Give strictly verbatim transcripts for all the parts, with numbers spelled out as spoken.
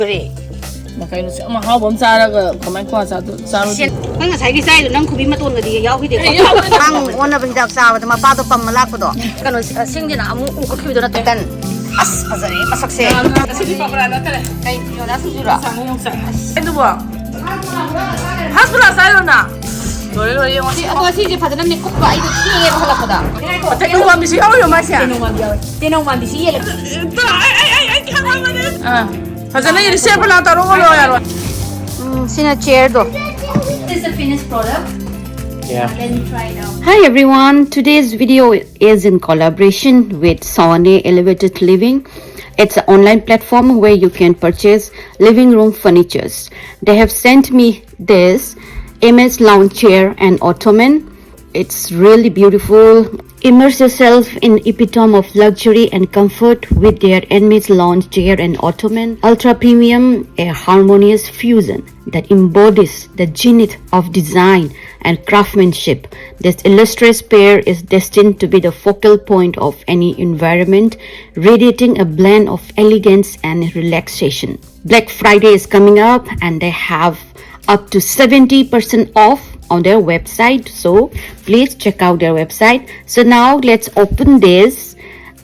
ꯀꯔꯤ? ꯀꯩꯅꯣ, ꯑꯃ ꯍꯥꯎꯕ ꯑꯃ ꯆꯥꯔꯒ ꯀꯃꯥꯏ ꯀ꯭ꯋꯥ ꯆꯥꯗꯣ-, ꯆꯥꯔꯣꯏꯗꯣꯏꯅꯣ? ꯅꯪ ꯉꯁꯥꯏꯒꯤ ꯆꯥꯏꯗꯣ ꯅꯪ ꯈꯨꯕꯤ ꯃꯇꯣꯟꯒꯗꯤ ꯌꯥꯎꯈꯤꯗꯦꯀꯣ? ꯑꯦ, ꯌꯥꯎꯕꯅꯦ꯫ ꯅꯪ ꯑꯣꯟꯅꯕ ꯍꯤꯗꯥꯛ ꯆꯥꯕꯗ ꯃꯄꯥꯗꯣ ꯄꯝꯃ ꯂꯥꯛꯄꯗꯣ꯫ ꯀꯩꯅꯣ, ꯑ, ꯁꯤꯡꯁꯤꯅ ꯑꯃꯨꯛ ꯎꯈꯠꯈꯤꯕꯗꯣ ꯅꯠꯇ꯭ꯔꯦ? ꯇꯟ꯫ ꯑꯁ, ꯐꯖꯔꯦ ꯃꯁꯛꯁꯦ꯫ ꯉꯁꯤꯗꯤ ꯄꯀꯣꯔꯥ ꯅꯠꯇ꯭ꯔꯦ꯫ ꯀꯩ ꯐꯤꯅꯣꯗ ꯁꯤꯡꯖꯨꯔꯣ? ꯌꯣꯡꯆꯥꯛꯅꯦ, ꯌꯣꯡꯆꯥꯛ꯫ ꯑꯗꯨꯕꯣ? ꯐꯥꯁ ꯐꯨꯗ ꯆꯥꯏꯔꯣ ꯅꯪ? ꯂꯣꯏꯔꯦ, ꯂꯣꯏꯔꯦ, ꯌꯦꯡꯉꯣ꯫ ꯁꯤ, ꯑꯗꯣ ꯁꯤꯁꯦ ꯐꯖꯅ ꯃꯤꯀꯨꯞꯇꯣ ꯑꯩꯗꯣ ꯊꯦꯡꯉꯦꯕ ꯍꯜꯂꯛꯄꯗ꯫ ꯇꯦꯅꯧ ꯃꯥꯟꯕꯤꯁꯨ ꯌꯥꯎꯔꯤꯔꯣ ꯃꯥꯁꯦ? ꯇꯦꯅꯧ ꯃꯥꯟꯕꯤ ꯌꯥꯎꯋꯦ꯫ ꯇꯦꯅꯧ ꯃꯥꯟꯕꯤ ꯁꯤ ꯌꯦꯜꯂꯦ꯫ ꯑꯥ, ꯐꯖꯅ ꯌꯦꯡꯉꯣ, ꯁꯦꯝꯕ ꯂꯥꯛ ꯇꯧꯔꯣ, ꯂꯣꯏꯔꯣ, ꯌꯥꯔꯣꯏ꯫ ꯎꯝ, ꯁꯤꯅ ꯆꯤꯌꯔꯗꯣ꯫ This is the finished product. Yeah. Let me try it out. Hi everyone, today's video is in collaboration with Sawhney Elevated Living. It's an online platform where you can purchase living room furnitures. They have sent me this M S lounge chair and ottoman. It's really beautiful. Immerse yourself in epitome of luxury and comfort with their M S lounge chair and ottoman, ultra premium, a harmonious fusion that embodies the zenith of design and craftsmanship. This illustrious pair is destined to be the focal point of any environment, radiating a blend of elegance and relaxation. Black Friday is coming up and they have up to seventy percent off on their website, so please check out their website. So now let's open this,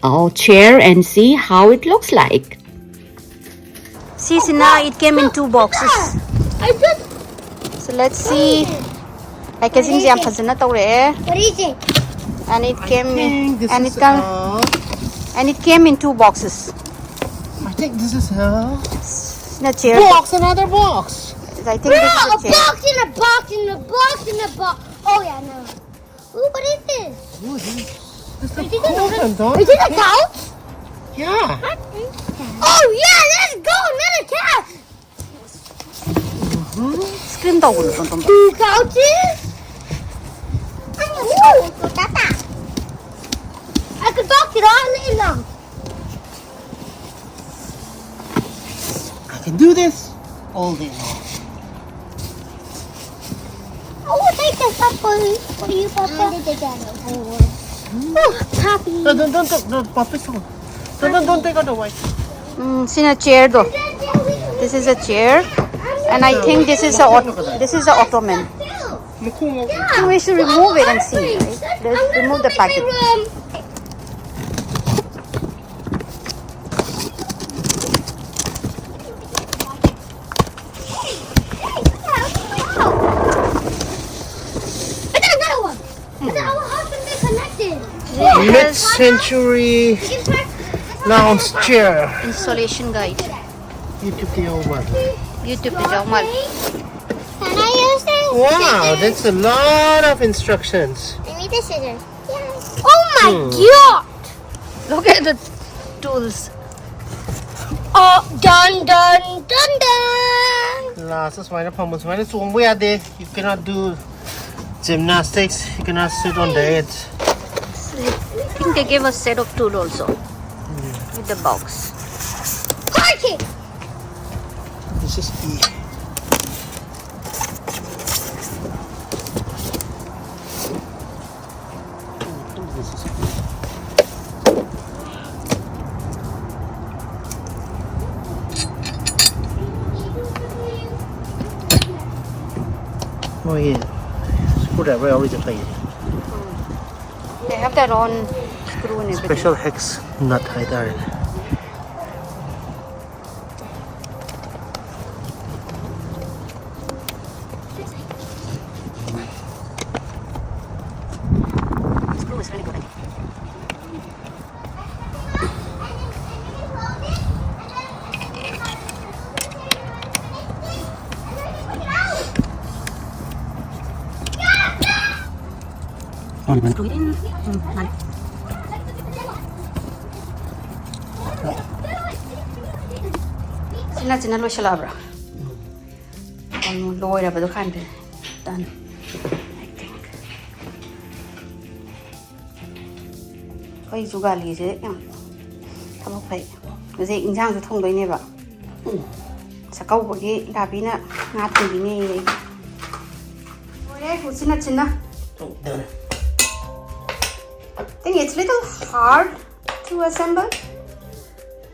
uh, chair and see how it looks like. ꯁꯤꯁꯤꯅ, it came in two boxes. I just So let's see. Packaging ꯁꯦ ꯌꯥꯝ ꯐꯖꯅ ꯇꯧꯔꯛꯑꯦ꯫ What is it? And it came in, and it come, and it came in two boxes. I think this is a box, another box. I think this is a chair. Box in a box in a box in a box. Oh yeah, no. Ooh, what is this? Ooh, this, this is a couch? Is it a couch? Yeah. Oh yeah, let's go, another couch. Screen ꯇꯧꯕꯗꯣ ꯇꯣꯝ ꯇꯣꯝ꯫ Two couches. Ooh, Tata. I could talk it all day long. I can do this all day long. Oh, take this up for you, for you, Papa. Oh, Papi. No, don't, don't, don't, don't, Papi, don't, don't, don't take out the white. ꯎꯝ, ꯁꯤꯅ chair ꯗꯣ꯫ This is a chair, and I think this is a ot- this is a ottoman. I think we should remove it and see. Right? Let's remove the package. Mid-century lounge chair. Installation guide. Ito yung one. YouTube video mal. Can I use this? Wow, that's a lot of instructions. I need the scissors. Oh my god! Look at the tools. Oh, dun dun dun dun! Last ꯁꯨꯃꯥꯏꯅ ꯐꯝꯕ ꯁꯨꯃꯥꯏꯅ ꯆꯣꯡꯕ ꯌꯥꯗꯦ. You cannot do gymnastics. You cannot sit on the edge. I think they gave a set of tool also with the box. Hard kick! This is key. Oh yeah. Screwdriver always play. They have their own screw and everything. Special hex nut ꯍꯥꯏꯇꯥꯔꯦꯅꯦ. Screw is really good. Screw it in. Mm, nice. ꯁꯤꯅ ꯁꯤꯅ ꯂꯣꯏꯁꯤꯜꯂꯛꯑꯕ꯭ꯔꯥ? ꯑꯃꯨꯛ ꯂꯣꯏꯔꯕꯗꯣ ꯈꯥꯟꯗꯦ. Done. I think. ꯑꯩꯈꯣꯏ ꯖꯨꯒꯥꯂꯤꯁꯦ ꯌꯥꯝ ꯊꯕꯛ ꯐꯩ꯫ ꯍꯧꯖꯤꯛ ꯏꯟꯁꯥꯡꯁꯨ ꯊꯣꯡꯗꯣꯏꯅꯦꯕ꯫ ꯆꯥꯛꯀꯧꯕꯒꯤ ꯂꯥꯕꯤꯅ ꯉꯥ ꯊꯣꯡꯕꯤꯅꯦꯌꯦ꯫ ꯂꯣꯏꯔꯦ, ꯎꯆꯤꯟ ꯅꯥꯆꯤꯟꯅ꯫ Oh, done. I think it's little hard to assemble.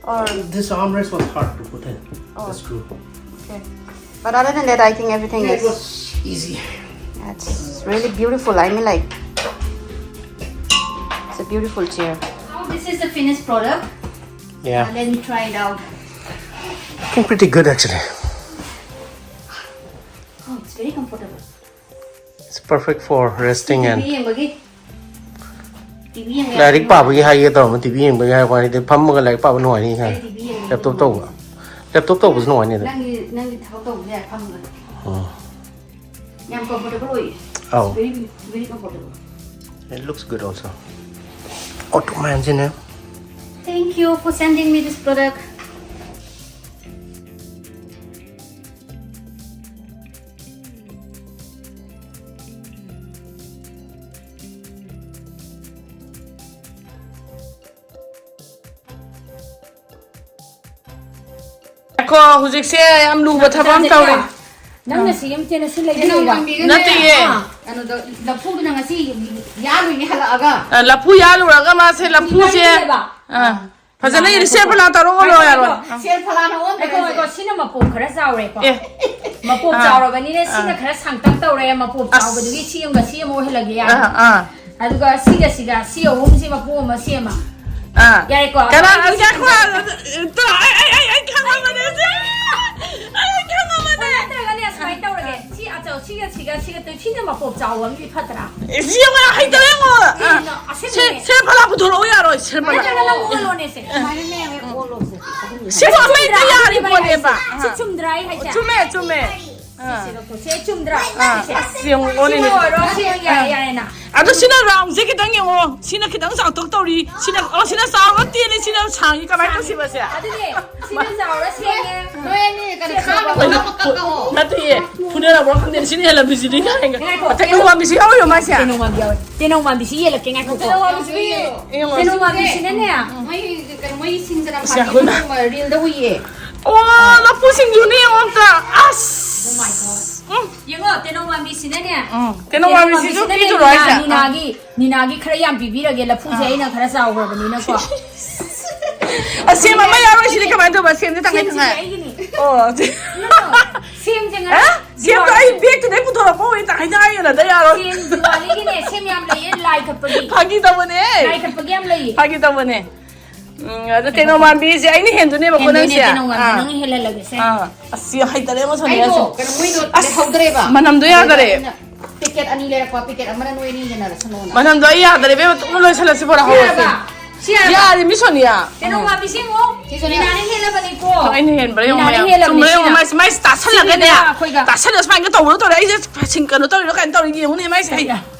Or This armrest was hard to put in. Oh. The screw. Okay. But other than that, I think everything Yeah, it is. was easy. That's really beautiful. I mean, like, it's a beautiful chair. Now this is the finished product. Uh, Yeah, let me try it out. looking pretty good actually. Oh, it's very comfortable. It's perfect for resting and TV ꯌꯦꯡꯕꯒꯤ TV ꯌꯦꯡꯕ ꯂꯥꯏꯔꯤꯛ ꯄꯥꯕꯒꯤ ꯍꯥꯏꯒꯦ ꯇꯧꯔꯝꯕ, TV ꯌꯦꯡꯕꯒꯤ ꯍꯥꯏ ꯋꯥꯅꯤꯗꯤ ꯐꯝꯃꯒ ꯂꯥꯏꯔꯤꯛ ꯄꯥꯕ ꯅꯨꯡꯉꯥꯏꯅꯤ ꯈꯪꯉꯦ꯫ ꯇꯤꯚꯤ ꯌꯦꯡꯕ ꯂꯦꯞꯇꯣꯞ ꯇꯧꯕ, ꯂꯦꯞꯇꯣꯞ ꯇꯧꯕꯁꯨ ꯅꯨꯡꯉꯥꯏꯅꯤ ꯑꯗꯨꯝ꯫ ꯅꯪꯒꯤ ꯅꯪꯒꯤ ꯊꯕꯛ ꯇꯧꯕꯁꯦ ꯐꯝꯃꯒ ꯎꯝ. ꯌꯥꯝ comfortable ꯑꯣꯏꯌꯦ. ꯑꯧ. Very, very comfortable. It looks good also. Ottoman ꯁꯤꯅꯦ꯫ Thank you for sending me this product. ꯉꯥꯏꯈꯣ, ꯍꯧꯖꯤꯛꯁꯦ ꯌꯥꯝ ꯂꯨꯕ ꯊꯕꯛ ꯑꯃ ꯇꯧꯔꯦ꯫ ꯅꯪꯅ ꯁꯤ ꯑꯃ ꯆꯦꯟꯅ ꯁꯤꯜꯂꯒꯦ ꯀꯩꯅꯣ ꯂꯩꯕ? ꯃꯪꯕꯤꯒꯅꯦ꯫ ꯅꯠꯇꯦꯌꯦ꯫ ꯀꯩꯅꯣꯗꯣ ꯂꯐꯨꯗꯨꯅ ꯉꯁꯤ ꯌꯥꯔꯨꯏꯅꯦ ꯍꯜꯂꯛꯑꯒ꯫ ꯑ, ꯂꯐꯨ ꯌꯥꯜꯂꯨꯔꯒ ꯃꯥꯁꯦ ꯂꯐꯨꯁꯦ ꯀꯔꯤꯅꯦꯕ? ꯑ, ꯐꯖꯅ ꯏꯔꯤ ꯁꯦꯝꯕ ꯂꯥ ꯇꯧꯔꯣ ꯂꯣ ꯌꯥꯔꯣꯏ꯫ ꯁꯦꯜ ꯐꯂꯥꯅ ꯉꯥꯏꯈꯣ, ꯑꯣꯟꯈ꯭ꯔꯦ꯫ ꯉꯥꯏꯈꯣ, ꯁꯤꯅ ꯃꯄꯣꯝ ꯈꯔ ꯆꯥꯎꯔꯦꯀꯣ꯫ ꯑꯦ꯫ ꯃꯄꯣꯝ ꯑꯥ꯫ ꯆꯥꯎꯔꯕꯅꯤꯅ ꯁꯤꯅ ꯑꯥ꯫ ꯈꯔ ꯁꯥꯡꯇꯛ ꯇꯧꯔꯦ, ꯃꯄꯣꯝ ꯑꯁ꯫ ꯆꯥꯎꯕꯗꯨꯒꯤ ꯁꯤ ꯑꯃꯒ ꯁꯤ ꯑꯃ ꯑꯣꯏꯍꯜꯂꯒꯦ ꯌꯥꯔꯦ꯫ ꯑꯥ, ꯑꯥ, ꯑꯗꯨꯒ ꯁꯤꯒ ꯁꯤꯒ ꯁꯤ ꯑꯍꯨꯝꯁꯤ ꯃꯄꯣꯝ ꯑꯃ ꯁꯦꯝꯃ꯫ ꯑꯥ꯫ ꯌꯥꯔꯦꯀꯣ? ꯀꯅꯥ, ꯑꯗꯨꯗꯤ ꯉꯥꯏꯈꯣ, ꯑꯩ, ꯑꯩ, ꯑꯩ ꯈꯪꯉꯕꯅꯦ, ꯁꯦ꯫ ꯑꯩ ꯈꯪꯉꯕꯅꯦ꯫ ꯅꯠꯇ꯭ꯔꯒꯅꯦ ꯁꯨꯃꯥꯏꯅ ꯇꯧꯔꯒꯦ꯫ ꯁꯤ ꯑꯆꯧ-, ꯁꯤꯒ ꯁꯤꯒ ꯁꯤꯒ ꯇꯧ-, ꯁꯤꯅ ꯃꯄꯣꯝ ꯆꯥꯎꯕ ꯑꯃꯗꯤ ꯐꯠꯇ꯭ꯔꯥ? ꯑꯦ, ꯁꯤ ꯌꯦꯡꯉꯣ, ꯍꯩꯇꯔꯦ ꯌꯦꯡꯉꯣ꯫ ꯑꯥ꯫ ꯀꯩꯅꯣ? ꯑꯁꯦꯡꯕꯅꯦ꯫ ꯁꯦ, ꯁꯦ, ꯐꯂꯥ ꯄꯨꯊꯣꯔꯛꯑꯣ ꯌꯥꯔꯣꯏ, ꯁꯦ, ꯐꯂꯥ꯫ ꯅꯠꯇ꯭ꯔꯒꯅ ꯅꯪ ꯑꯣꯜꯂꯣꯅꯦꯁꯦ꯫ ꯁꯨꯃꯥꯏꯅꯅꯦ ꯑꯣꯜꯂꯣꯁꯦ꯫ ꯁꯤꯕꯨ ꯑꯃ ꯍꯦꯛꯇ ꯌꯥꯔꯤ ꯄꯣꯠꯅꯦꯕ꯫ ꯁꯤ ꯆꯨꯝꯗ꯭ꯔꯥ ꯑꯩ ꯍꯥꯏꯁꯦ? ꯆꯨꯝꯃꯦ, ꯆꯨꯝꯃꯦ꯫ ꯑꯥ꯫ ꯁꯤ ꯂꯧꯊꯣꯛꯁꯦ꯫ ꯑꯩ ꯆꯨꯝꯗ꯭ꯔꯥ? ꯑꯥ, ꯁꯤꯁꯦ꯫ ꯑꯁ, ꯌꯦꯡꯉꯨ, ꯑꯣꯟꯂꯤꯅꯦ꯫ ꯁꯤꯅ ꯑꯣꯏꯔꯣ, ꯁꯤ ꯑꯣꯏ, ꯌꯥꯔꯦ, ꯌꯥꯔꯦ, ꯅꯪ꯫ ꯑꯗꯣ ꯁꯤꯅ ꯔꯥꯎꯟꯁꯦ ꯈꯤꯇꯪ ꯌꯦꯡꯉꯣ꯫ ꯁꯤꯅ ꯈꯤꯇꯪ ꯆꯥꯎꯊꯣꯛ ꯇꯧꯔꯤ꯫ ꯁꯤꯅ, ꯑꯣ, ꯁꯤꯅ ꯆꯥꯎꯔ ꯇꯦꯜꯂꯤ, ꯁꯤꯅ ꯁꯥꯡꯉꯤ꯫ ꯀꯃꯥꯏꯅ ꯇꯧꯁꯤꯕ ꯁꯦ? ꯑꯗꯨꯅꯦ, ꯁꯤꯅ ꯆꯥꯎꯔ ꯁꯦꯡꯉꯦ꯫ ꯅꯣꯏ ꯑꯅꯤ ꯀꯩꯅꯣ ꯈꯥꯕ ꯈꯣꯠꯄ ꯀꯛꯑꯣ꯫ ꯅꯠꯇꯦꯌꯦ, ꯐꯨꯅꯔꯕ꯭ꯔ ꯈꯪꯗꯦ꯫ ꯁꯤꯅ ꯍꯦꯜꯂꯝꯃꯤꯁꯤꯗꯤ ꯀꯥꯏꯅ꯫ ꯉꯥꯏꯈꯣ꯫ ꯇꯦꯅꯧ ꯄꯥꯝꯕꯤꯁꯤ ꯌꯥꯎꯔꯤꯔꯣ ꯃꯥꯁꯦ? ꯇꯦꯅꯧ ꯄꯥꯝꯕꯤ ꯌꯥꯎꯋꯦ꯫ ꯇꯦꯅꯧ ꯄꯥꯝꯕꯤꯁꯤ ꯌꯦꯜꯂꯛꯀꯦ, ꯉꯥꯏꯈꯣꯀꯣ꯫ ꯌꯦꯡꯉꯣ꯫ ꯇꯦꯅꯧ ꯄꯥꯝꯕꯤꯁꯤꯅꯅꯦ꯫ ꯃꯣꯏ ꯀꯩꯅꯣ, ꯃꯣꯏ ꯁꯤꯡ ꯆꯅꯝ ꯑꯁ, ꯊꯥꯕꯤꯗꯣ ꯌꯥꯝ ꯅꯣꯡꯃ ꯔꯤꯜꯗ ꯎꯏꯌꯦ꯫ ꯑꯣ, ꯂꯐꯨ ꯁꯤꯡꯖꯨꯅꯦ, ꯌꯦꯡꯉꯣ ꯑꯝꯇ꯫ ꯑꯁ꯫ ꯎꯝ꯫ ꯌꯦꯡꯉꯣ, ꯇꯦꯅꯧ ꯄꯥꯝꯕꯤꯁꯤꯅꯅꯦ꯫ ꯎꯝ꯫ ꯇꯦꯅꯧ ꯄꯥꯝꯕꯤꯁꯤꯁꯨ ꯇꯦꯅꯧ ꯄꯤꯗꯣꯏꯔꯣ ꯍꯥꯏꯁꯦ? ꯅꯤꯅꯥꯒꯤ, ꯅꯤꯅꯥꯒꯤ ꯈꯔ ꯌꯥꯝ ꯄꯤꯕꯤꯔꯒꯦ꯫ ꯂꯐꯨꯁꯦ ꯑꯩꯅ ꯈꯔ ꯆꯥꯎꯈ꯭ꯔꯕꯅꯤꯅꯀꯣ꯫ ꯑꯁꯦꯝ ꯑꯃ ꯌꯥꯎꯔꯣꯏ ꯁꯤꯗꯤ ꯀꯃꯥꯏꯅ ꯇꯧꯕ? ꯁꯦꯝꯁꯦ ꯇꯪꯈꯥꯏ ꯁꯦꯝꯁꯤꯅꯦ ꯇꯪꯈꯥꯏ꯫ ꯑꯩꯒꯤꯅꯤ꯫ ꯑꯣ, ꯁꯤ-, ꯁꯦꯝꯁꯦ ꯑꯦ? ꯉꯔꯥꯡ ꯁꯦꯝꯗꯣ ꯑꯩ ꯕꯦꯛꯇꯨꯗꯩ ꯄꯨꯊꯣꯔꯛꯄ ꯑꯣꯏ ꯇ-, ꯍꯥꯏꯅ ꯍꯥꯏꯌꯦꯅꯗ ꯌꯥꯔꯣꯏ꯫ ꯁꯦꯝ ꯗꯤꯋꯥꯂꯤꯒꯤꯅꯦ, ꯁꯦꯝ ꯌꯥꯝ ꯂꯩꯌꯦ, ꯂꯥꯏ ꯀꯠꯄꯒꯤ꯫ ꯐꯥꯒꯤ ꯇꯧꯕꯅꯦ꯫ ꯂꯥꯏ ꯀꯠꯄꯒꯤ ꯌꯥꯝ ꯂꯩꯌꯦ꯫ ꯐꯥꯒꯤ ꯇꯧꯕꯅꯦ꯫ ꯎꯝ, ꯑꯗꯣ ꯇꯦꯅꯧ ꯃꯥꯟꯕꯤꯁꯦ ꯑꯩꯅ ꯍꯦꯟꯗꯣꯏꯅꯦꯕꯀꯣ ꯍꯦꯟꯗꯣꯏꯅꯦ, ꯅꯪꯁꯦ? ꯇꯦꯅꯧ ꯃꯥꯟꯕꯤ, ꯑꯥ꯫ ꯅꯪ ꯍꯦꯜꯍꯜꯂꯒꯦꯁꯦ꯫ ꯑꯥ꯫ ꯑꯁ, ꯌꯥꯝ ꯍꯩꯇꯔꯦ ꯑꯃ ꯁꯣꯅꯤꯌꯥꯁꯦ꯫ ꯑꯩꯗꯣ ꯀꯩꯅꯣ ꯃꯣꯏꯗꯣ ꯑꯁ, ꯂꯩꯍꯧꯗ꯭ꯔꯦꯕ꯫ ꯃꯅꯝꯗꯣ ꯌꯥꯗꯔꯦ꯫ ꯑꯩꯅ ꯄꯦꯀꯦꯠ ꯑꯅꯤ ꯂꯩꯔꯛꯄ, ꯄꯦꯀꯦꯠ ꯑꯃꯅ ꯅꯣꯏ ꯑꯅꯤ ꯌꯦꯟꯅꯔꯁꯅꯣꯅ꯫ ꯃꯅꯝꯗꯣ ꯑꯩ ꯌꯥꯗꯔꯦ, ꯏꯕꯦꯝꯃ, ꯇꯨꯝꯅ ꯂꯣꯏꯁꯜꯂꯁꯤ ꯕꯣꯔꯥ ꯍꯧꯔꯁꯤ꯫ ꯌꯥꯔꯕ? ꯁꯤ ꯌꯥꯔꯕ? ꯌꯥꯔꯦ, ꯃꯤ ꯁꯣꯅꯤꯌꯥ꯫ ꯇꯦꯅꯧ ꯃꯥꯟꯕꯤ ꯁꯦꯝꯃꯣ꯫ ꯁꯤ ꯁꯣꯅꯤꯌꯥ꯫ ꯃꯤꯅꯥꯅ ꯍꯦꯜꯂꯕꯅꯤꯀꯣ꯫ ꯑꯩꯅ ꯍꯦꯟꯕ꯭ꯔꯥ ꯌꯦꯡꯉꯣ, ꯃꯤꯅꯥꯅ ꯃꯌꯥꯝ꯫ ꯍꯦꯜꯂꯕꯅꯤ ꯆꯨꯝꯕ꯭ꯔꯥ ꯌꯦꯡꯉꯣ, ꯁꯤꯅ꯫ ꯃꯥꯏꯁꯦ, ꯃꯥꯏꯁꯦ ꯇꯥꯁꯜꯂꯒꯅꯦ꯫ ꯁꯤꯅ ꯑꯩꯈꯣꯏꯒ꯫ ꯇꯥꯁꯜꯂꯒ ꯁꯨꯃꯥꯏꯅ ꯇꯧꯕꯗꯣ ꯇꯧꯔꯦ꯫ ꯑꯩꯁꯦ ꯁꯤꯡꯀꯩꯅꯣ ꯇꯧꯔꯤꯔꯣ ꯀꯩꯅꯣ ꯇꯧꯔꯤ ꯌꯦꯡꯉꯨꯅꯦ ꯃꯥꯏꯁꯦ꯫ ꯑꯩ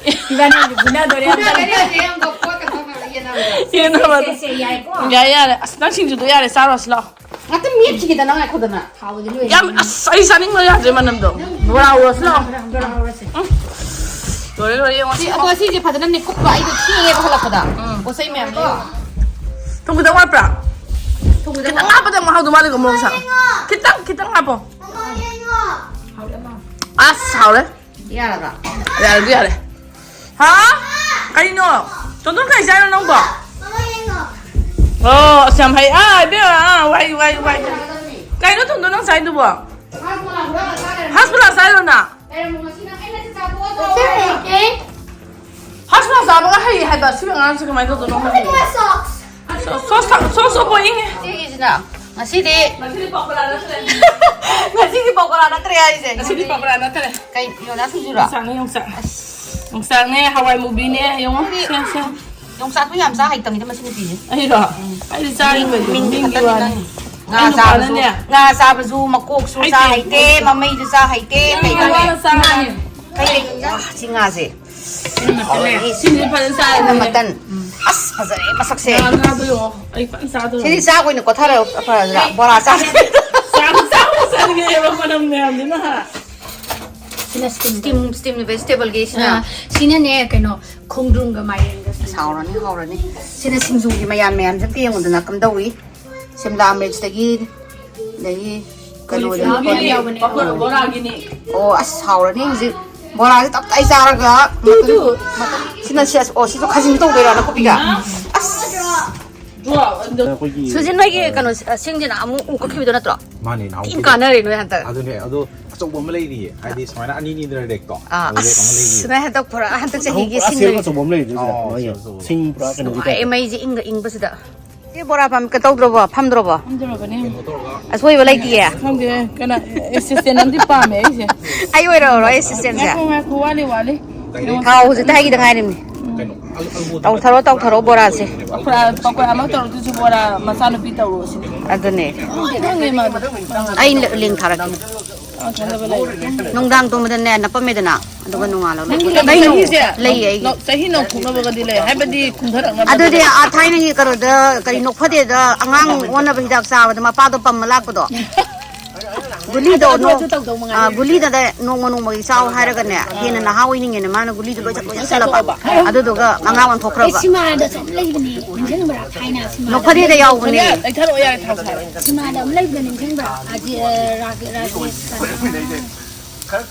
ꯏꯕꯥꯅꯤꯁꯦ ꯐꯨꯅꯗꯣꯔꯦ ꯑꯝꯇ꯫ ꯐꯨꯅꯗꯣꯔꯦ ꯍꯧꯖꯤꯛ ꯑꯃꯨꯛ ꯄꯣꯠꯀ ꯊꯣꯛꯈ꯭ꯔꯒ ꯌꯦꯟꯅꯕꯗꯣ꯫ ꯌꯦꯟꯅꯕꯗꯣ꯫ ꯁꯦ, ꯁꯦ, ꯌꯥꯏꯀꯣ? ꯌꯥꯔꯦ, ꯌꯥꯔꯦ꯫ ꯑꯁ, ꯅꯪ ꯁꯤꯡꯖꯨꯗꯣ ꯌꯥꯔꯦ, ꯆꯥꯔꯣ, ꯑꯁꯤ ꯂꯥꯛꯑꯣ꯫ ꯉꯥꯛꯇ ꯃꯦꯠꯈꯤꯒꯦꯗ ꯅꯪ ꯉꯥꯏꯈꯣꯗꯅ꯫ ꯍꯥꯎꯕꯗꯤ ꯂꯣꯏꯔꯦ꯫ ꯌꯥꯝ, ꯑꯁ, ꯑꯩ ꯆꯥꯅꯤꯡꯕ ꯌꯥꯗ꯭ꯔꯦ ꯃꯅꯝꯗꯣ꯫ ꯕꯣꯔꯥ ꯍꯧꯔꯁꯤ ꯂꯥꯛꯑꯣ꯫ ꯕꯣꯔꯥ ꯍꯧꯔꯁꯦ꯫ ꯎꯝ꯫ ꯂꯣꯏꯔꯦ, ꯂꯣꯏꯔꯦ, ꯌꯦꯡꯉꯣ꯫ ꯁꯤ, ꯑꯗꯣ ꯁꯤꯁꯦ ꯐꯖꯅ ꯃꯤꯀꯨꯞꯄ ꯑꯩꯗꯣ ꯊꯦꯡꯉꯦꯕ ꯍꯜꯂꯛꯄꯗ꯫ ꯄꯣꯠ ꯆꯩ ꯃꯌꯥꯝꯗꯣ꯫ ꯊꯨꯝ ꯈꯤꯇꯪ ꯋꯥꯠꯄ꯭ꯔꯥ? ꯈꯤꯇꯪ ꯍꯥꯞꯄꯗ ꯑꯃꯨꯛ ꯍꯥꯎꯗꯧ ꯃꯥꯜꯂꯦꯀꯣ, ꯃꯣꯔꯣꯛ ꯁꯥ-, ꯈꯤꯇꯪ, ꯈꯤꯇꯪ ꯍꯥꯞꯄꯣ꯫ ꯑꯁ, ꯍꯥꯎꯔꯦ꯫ ꯌꯥꯔꯕ? ꯌꯥꯔꯦ, ꯑꯗꯨ ꯌꯥꯔꯦ꯫ ꯍꯥ? ꯀꯩꯅꯣ? ꯇꯣꯟꯇꯣꯟ ꯀꯩ ꯆꯥꯏꯅꯣ ꯅꯪꯕꯣ? ꯑꯣ, ꯑꯁ, ꯌꯥꯝ ꯍꯩ꯫ ꯑꯥ, ꯏꯕꯦꯝꯃ, ꯑꯥ, ꯋꯥꯏ, ꯋꯥꯏ, ꯋꯥꯏ꯫ ꯀꯩꯅꯣ ꯊꯨꯝꯗꯣ ꯅꯪ ꯆꯥꯏꯗꯨꯕꯣ? ꯍꯥꯁ ꯒꯨꯂꯥ ꯆꯥꯏꯔꯣ ꯅꯪ? ꯍꯥꯁ ꯒꯨꯂꯥ ꯆꯥꯕꯒ ꯍꯩ ꯍꯥꯏꯕ ꯁꯤ ꯑꯉꯥꯡꯁꯦ ꯀꯃꯥꯏꯅ ꯇꯧꯗꯣꯏꯅꯣ ꯈꯪꯗꯦ꯫ ꯁꯣ, ꯁꯣ, ꯁꯣ, ꯁꯣ ꯕꯣꯔꯤꯡ꯫ ꯁꯤꯒꯤꯁꯤꯅ ꯉꯁꯤꯗꯤ, ꯉꯁꯤꯗꯤ ꯄꯀꯣꯔꯥ ꯅꯠꯇ꯭ꯔꯦ꯫ ꯉꯁꯤꯒꯤ ꯄꯀꯣꯔꯥ ꯅꯠꯇ꯭ꯔꯦ ꯍꯥꯏꯁꯦ꯫ ꯉꯁꯤꯗꯤ ꯄꯀꯣꯔꯥ ꯅꯠꯇ꯭ꯔꯦ꯫ ꯀꯩ, ꯌꯣꯅꯥ ꯁꯤꯡꯖꯨꯔꯣ? ꯌꯣꯡꯆꯥꯛꯅꯦ, ꯌꯣꯡꯆꯥꯛ꯫ ꯌꯣꯡꯆꯥꯛꯅꯦ, ꯍꯋꯥꯏ ꯃꯨꯕꯤꯅꯦ, ꯌꯦꯡꯉꯣ꯫ ꯁꯦ, ꯁꯦ꯫ ꯌꯣꯡꯆꯥꯛꯇꯣ ꯌꯥꯝ ꯆꯥ ꯍꯩꯇꯕꯅꯤꯗ ꯃꯁꯤ ꯅꯨꯄꯤꯁꯦ꯫ ꯑꯩꯔꯣ? ꯑꯩꯗꯤ ꯆꯥꯔꯤ ꯀꯩꯅꯣ, ꯃꯤꯡꯗꯤ ꯃꯤꯡꯒꯤ ꯈꯛꯇꯅꯤ ꯋꯥꯅꯤ꯫ ꯅꯪ꯫ ꯉꯥ ꯑꯩ ꯆꯥꯕꯁꯨ, ꯅꯨꯄꯥꯅꯅꯦ꯫ ꯉꯥ ꯆꯥꯕꯁꯨ ꯃꯀꯣꯛꯁꯨ ꯆꯥ ꯍꯩꯇꯦ꯫ ꯍꯩꯇꯦ, ꯃꯃꯩꯁꯨ ꯆꯥ ꯍꯩꯇꯦ, ꯀꯩ ꯉꯥ ꯋꯥꯅ ꯆꯥꯔꯤ꯫ ꯀꯩ, ꯀꯩ, ꯁꯤ ꯉꯥꯁꯦ꯫ ꯁꯤꯅ ꯃꯇꯟꯅꯦ꯫ ꯁꯤꯅꯗꯤ ꯐꯖꯅ ꯆꯥꯔꯦ꯫ ꯁꯤꯅ ꯃꯇꯟ꯫ ꯑꯁ, ꯐꯖꯔꯦ ꯃꯁꯛꯁꯦ꯫ ꯉꯥ, ꯉꯥꯗꯣ ꯌꯦꯡꯉꯣ꯫ ꯑꯩ ꯐꯖꯅ ꯆꯥꯗꯣꯔꯦ꯫ ꯁꯤꯗꯤ ꯆꯥꯛ ꯑꯣꯏꯅ ꯀꯣꯊꯔ ꯐꯔꯗ꯭ꯔꯥ? ꯕꯣꯔꯥ ꯆꯥ-, ꯆꯥꯕ ꯆꯥꯕ ꯆꯥꯅꯤꯡꯉꯦꯕ ꯃꯅꯝ ꯃꯌꯥꯝꯗꯨꯅ꯫ ꯁꯤꯅ steam, steam vegetable ꯒꯤ ꯁꯤꯅ꯫ ꯑꯥ, ꯁꯤꯅꯅꯦ, ꯀꯩꯅꯣ, ꯈꯣꯡꯗ꯭ꯔꯨꯝꯒ ꯃꯥꯏꯔꯦꯟꯒ ꯁꯤꯡꯖꯨ꯫ ꯍꯥꯎꯔꯅꯤ, ꯍꯥꯎꯔꯅꯤ꯫ ꯁꯤꯅ ꯁꯤꯡꯖꯨꯒꯤ ꯃꯌꯥꯟ ꯃꯌꯥꯟꯁꯦ ꯑꯝꯇ ꯌꯦꯡꯉꯨꯗꯅ ꯀꯝꯗꯧꯏ꯫ ꯁꯤꯝꯂꯥ ꯃꯤꯔꯆꯇꯒꯤ, ꯑꯗꯒꯤ ꯀꯩꯅꯣꯗꯒꯤ ꯌꯥꯎꯕꯅꯦ, ꯄꯀꯣꯔꯥ ꯕꯣꯔꯥꯒꯤꯅꯤ꯫ ꯑꯣ, ꯑꯁ, ꯍꯥꯎꯔꯅꯤ ꯍꯧꯖꯤꯛ꯫ ꯕꯣꯔꯥꯁꯦ ꯇꯞ ꯇꯥꯏ ꯆꯥꯔꯒ ꯃꯇꯨꯝ, ꯃꯇꯨꯝ, ꯁꯤꯅ ꯁꯦ-, ꯑꯣ, ꯁꯤꯁꯨ ꯈꯥꯖꯤꯡ ꯇꯧꯗꯣꯏꯔꯥ ꯅꯥꯀꯨꯞꯄꯤꯒ? ꯑꯁ꯫ ꯑꯩꯈꯣꯏꯒꯤ ꯁꯨꯖꯤꯟ ꯍꯣꯏꯒꯤ ꯀꯩꯅꯣ, ꯁꯤꯡꯁꯤꯅ ꯑꯃꯨꯛ ꯎ ꯀꯛꯈꯤꯕꯗꯣ ꯅꯠꯇ꯭ꯔꯣ? ꯃꯥꯅꯦ, ꯅꯍꯥꯟꯃꯨꯛ ꯊꯤꯅ ꯀꯥꯟꯅꯔꯦ ꯅꯣꯏ ꯍꯟꯗꯛ꯫ ꯑꯗꯨꯅꯦ, ꯑꯗꯣ ꯑꯆꯧꯕ ꯑꯃ ꯂꯩꯔꯤꯌꯦ, ꯍꯥꯏꯗꯤ ꯁꯨꯃꯥꯏꯅ ꯑꯅꯤꯅꯤꯗꯅ ꯔꯦꯛꯇꯣ꯫ ꯑꯥ, ꯑꯗꯨ ꯔꯦꯛ ꯑꯃ ꯑꯁ, ꯂꯩꯔꯤꯌꯦ꯫ ꯅꯣꯏ ꯍꯟꯗꯛ ꯄꯨꯔꯥ ꯍꯟꯗꯛ ꯆꯍꯤꯒꯤ ꯑꯍꯨꯝ ꯄꯨꯔꯥ ꯁꯤꯡ ꯁꯦꯝꯕ ꯂꯩ꯫ ꯑꯆꯧꯕ ꯑꯃ ꯂꯩꯔꯤꯗꯨꯁꯤꯗ, ꯑꯥ, ꯃꯣꯏꯒꯤ ꯑꯆꯧꯕ ꯑꯆꯧꯕ꯫ ꯁꯤꯡ ꯄꯨꯔꯥ ꯀꯩꯅꯣꯒꯤ ꯅꯨꯡꯉꯥꯏꯌꯦ, ꯇꯥꯏꯞꯇ꯫ ꯃꯩꯁꯦ ꯏꯪꯒ ꯏꯪꯕꯁꯤꯗ꯫ ꯁꯤ ꯕꯣꯔꯥ ꯐꯝ-, ꯀꯩꯅꯣ ꯇꯧꯗ꯭ꯔꯕꯣ? ꯐꯝꯗ꯭ꯔꯕꯣ? ꯐꯝꯗ꯭ꯔꯕꯅꯦ꯫ ꯑꯁꯣꯏꯕ ꯂꯩꯇꯤꯌꯦ? ꯈꯪꯗꯦ, ꯀꯩꯅꯣ, assistant ꯑꯃꯗꯤ ꯄꯥꯝꯃꯦ ꯑꯩꯁꯦ꯫ ꯑꯩ ꯑꯣꯏꯔꯛꯑꯣꯔꯣ assistantꯁꯦ? ꯉꯥꯏꯈꯣ, ꯉꯥꯏꯈꯣ, ꯋꯥꯠꯂꯤ, ꯋꯥꯠꯂꯤ꯫ ꯊꯥꯎ ꯍꯧꯖꯤꯛꯇ ꯍꯩꯒꯤꯗ ꯉꯥꯏꯔꯤꯕꯅꯤ꯫ ꯇꯧꯊꯔꯣ, ꯇꯧꯊꯔꯣ ꯕꯣꯔꯥꯁꯦ꯫ ꯄꯀꯣꯔꯥ, ꯄꯀꯣꯔꯥ ꯑꯃ ꯇꯧꯔꯛꯇ꯭ꯔꯁꯨ ꯕꯣꯔꯥ ꯃꯆꯥꯅꯨꯄꯤ ꯇꯧꯔꯣ ꯁꯤꯅꯤ꯫ ꯑꯗꯨꯅꯦ꯫ ꯈꯪꯉꯦ ꯃꯥꯗꯤ꯫ ꯑꯩ link ꯊꯥꯔꯛꯀꯦ꯫ ꯑꯥ, ꯊꯥꯖꯕ ꯂꯩ꯫ ꯅꯨꯡꯗꯥꯡ ꯇꯨꯝꯕꯗꯅꯦ ꯅꯞꯄꯝꯃꯦꯗꯅ, ꯑꯗꯨꯒ ꯅꯣꯡꯉꯥꯜꯂꯒ ꯅꯪꯒꯤ ꯀꯩꯅꯣ? ꯂꯩꯅꯤꯁꯦ ꯂꯩꯌꯦ ꯑꯩꯒꯤ꯫ ꯅꯧ-, ꯆꯍꯤ ꯅꯧꯊꯣꯛꯅꯕꯒꯗꯤ ꯂꯩ, ꯍꯥꯏꯕꯗꯤ ꯀꯨꯝꯊꯔꯛꯅꯕ ꯑꯗꯨꯗꯤ ꯂꯩ꯫ ꯑꯥ, ꯊꯥꯏꯅꯒꯤ ꯀꯩꯅꯣꯗ ꯀꯔꯤ ꯅꯣꯛꯐꯗꯦꯗ ꯑꯉꯥꯡ ꯑꯣꯟꯅꯕ ꯍꯤꯗꯥꯛ ꯆꯥꯕꯗ ꯃꯄꯥꯗꯣ ꯄꯝꯃ ꯂꯥꯛꯄꯗꯣ꯫ ꯒꯨꯂꯤꯗꯣ ꯑꯗꯣ ꯅꯣꯡ-, ꯑꯗꯨ ꯇꯧꯗꯧ ꯃꯉꯥꯏꯔꯦ꯫ ꯑꯥ, ꯒꯨꯂꯤꯗꯨꯗ ꯅꯣꯡꯃ ꯅꯣꯡꯃꯒꯤ ꯆꯥꯎ ꯍꯥꯏꯔꯒꯅꯦ, ꯍꯦꯟꯅ ꯅꯍꯥ ꯑꯣꯏꯅꯤꯡꯉꯦꯅ ꯃꯥꯅ ꯒꯨꯂꯤꯗꯣ ꯂꯣꯏ ꯆꯠ-, ꯂꯣꯏ ꯆꯠꯁꯜꯂꯕ꯫ ꯑꯗꯨꯗꯨꯒ ꯑꯉꯥꯡ ꯑꯣꯟꯊꯣꯛꯈ꯭ꯔꯕ꯫ ꯑꯦ, ꯁꯤꯃꯥꯗ ꯁꯨꯝ ꯂꯩꯕꯅꯦ, ꯅꯤꯡꯁꯤꯡꯕ꯭ꯔꯥ? ꯊꯥꯏꯅ ꯁꯤꯃꯥꯗ ꯅꯣꯛꯐꯗꯦꯗ ꯌꯥꯎꯕꯅꯦ꯫ ꯌꯥꯔꯦ, ꯂꯩꯊꯔꯛꯑꯣ, ꯌꯥꯔꯦ, ꯊꯥꯎ ꯁꯥꯔꯦ꯫ ꯁꯤꯃꯥꯗ ꯑꯃ ꯂꯩꯕꯗꯣ ꯅꯤꯡꯁꯤꯡꯕ꯭ꯔꯥ? ꯑꯖꯤ-, ꯑ, ꯔꯥꯒꯦ-, ꯔꯥꯖꯦꯁ ꯀ-,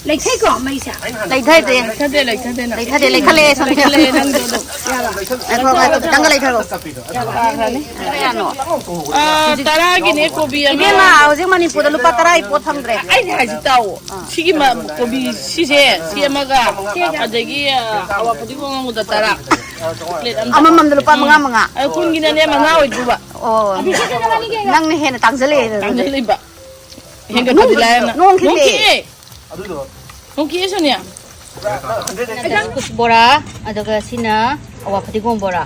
ꯂꯩꯊꯩꯀꯣ ꯃꯩꯁꯦ? ꯂꯩꯊꯗꯦ꯫ ꯂꯩꯊꯗꯦ, ꯂꯩꯊꯗꯦ ꯅꯪ꯫ ꯂꯩꯊꯗꯦ, ꯂꯩꯈꯠꯂꯛꯑꯦ ꯁꯣꯝꯗ꯫ ꯂꯩꯈꯠꯂꯛꯑꯦ ꯅꯪꯗꯣ ꯑꯗꯨꯝ꯫ ꯌꯥꯔꯦ꯫ ꯉꯥꯏꯈꯣ, ꯉꯥꯏꯈꯣ, ꯈꯤꯇꯪꯒ ꯂꯩꯊꯔꯣ꯫ ꯌꯥꯔꯦ, ꯌꯥꯔꯦ꯫ ꯀꯌꯥꯅꯣ? ꯑꯥ, ꯇꯔꯥꯒꯤꯅꯦ ꯀꯣꯕꯤ ꯑꯃ꯫ ꯏꯕꯦꯝꯃ, ꯍꯧꯖꯤꯛ ꯃꯅꯤꯄꯨꯔꯗ ꯂꯨꯄꯥ ꯇꯔꯥꯒꯤ ꯄꯣꯠ ꯐꯪꯗ꯭ꯔꯦ꯫ ꯑꯩꯅ ꯍꯥꯏꯁꯤ ꯇꯥꯎꯑꯣ꯫ ꯑꯥ꯫ ꯁꯤꯒꯤ ꯃ-, ꯀꯣꯕꯤ ꯁꯤꯁꯦ, ꯁꯤ ꯑꯃꯒ, ꯑꯗꯒꯤ, ꯑ, ꯑꯋꯥ ꯐꯗꯤꯒꯣꯝ ꯑꯉꯧꯕꯗ ꯇꯔꯥ꯫ Plate ꯑꯃꯗ꯫ ꯑꯃꯃꯝꯗ ꯂꯨꯄꯥ ꯎꯝ꯫ ꯃꯉꯥ ꯃꯉꯥ꯫ ꯑ, ꯀꯨꯟꯒꯤꯅꯅꯦ ꯃꯉꯥ ꯑꯣꯏꯗꯣꯏꯕ꯫ ꯑꯣ, ꯅꯪꯅ ꯍꯦꯟꯅ ꯇꯥꯡꯖꯜꯂꯛꯑꯦ ꯑꯗꯨꯗꯤ꯫ ꯇꯥꯡꯖꯜꯂꯛꯏꯕ꯫ ꯍꯦꯟꯒꯠꯄꯗꯤ ꯅꯣꯡ-, ꯂꯥꯏꯔꯅ꯫ ꯅꯣꯡ ꯈꯤꯛꯂꯛꯑꯦ꯫ ꯅꯣꯡ ꯈꯤꯛꯑꯦ꯫ ꯅꯣꯡ ꯈꯤꯛꯑꯦ, ꯁꯣꯅꯤꯌꯥ꯫ ꯀꯨꯁ ꯕꯣꯔꯥ, ꯑꯗꯨꯒ ꯁꯤꯅ ꯑꯋꯥ ꯐꯗꯤꯒꯣꯝ ꯕꯣꯔꯥ꯫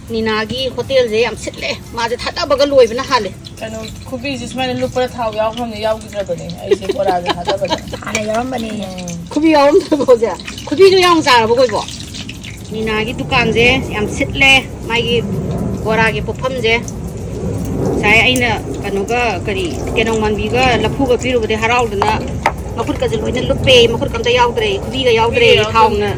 ꯅꯤꯅꯥꯒꯤ ꯍꯣꯇꯦꯜꯁꯦ ꯌꯥꯝ ꯁꯤꯠꯂꯦ꯫ ꯃꯥꯁꯦ ꯊꯥꯗꯕꯒ ꯂꯣꯏꯕꯅ ꯍꯥꯜꯂꯦ꯫ ꯀꯩꯅꯣ, ꯈꯨꯕꯤꯁꯦ ꯁꯨꯃꯥꯏꯅ ꯂꯨꯞꯄꯗ ꯊꯥꯎ ꯌꯥꯎꯈ꯭ꯔꯕꯅꯤ, ꯌꯥꯎꯈꯤꯗ꯭ꯔꯕꯅꯤ꯫ ꯑꯩꯁꯦ ꯕꯣꯔꯥꯁꯦ ꯊꯥꯗꯕꯗ꯫ ꯍꯥꯟꯅ ꯌꯥꯎꯔꯝꯕꯅꯦ꯫ ꯎꯝ꯫ ꯈꯨꯕꯤ ꯌꯥꯎꯔꯝꯗ꯭ꯔꯕꯣ ꯍꯧꯖꯤꯛ? ꯈꯨꯕꯤꯁꯨ ꯌꯥꯎꯅ ꯆꯥꯔꯕꯣ ꯀꯣꯏꯕꯣ? ꯃꯤꯅꯥꯒꯤ ꯗꯨꯀꯥꯟꯁꯦ ꯌꯥꯝ ꯁꯤꯠꯂꯦ꯫ ꯃꯥꯒꯤ ꯕꯣꯔꯥꯒꯤ ꯄꯣꯠꯐꯝꯁꯦ꯫ ꯉꯁꯥꯏ ꯑꯩꯅ ꯀꯩꯅꯣꯒ, ꯀꯔꯤ, ꯇꯦꯅꯧ ꯃꯥꯟꯕꯤꯒ ꯂꯐꯨꯒ ꯄꯤꯔꯨꯕꯗꯩ ꯍꯔꯥꯎꯗꯅ ꯃꯈꯨꯠꯀꯁꯦ ꯂꯣꯏꯅ ꯂꯨꯞꯄꯦ꯫ ꯃꯈꯨꯠꯀ ꯑꯝꯇ ꯌꯥꯎꯗ꯭ꯔꯦ, ꯈꯨꯕꯤꯒ ꯌꯥꯎꯗ꯭ꯔꯦ, ꯈꯨꯕꯤꯒ ꯌꯥꯎꯗ꯭ꯔꯦ꯫ ꯊꯥꯎꯅ꯫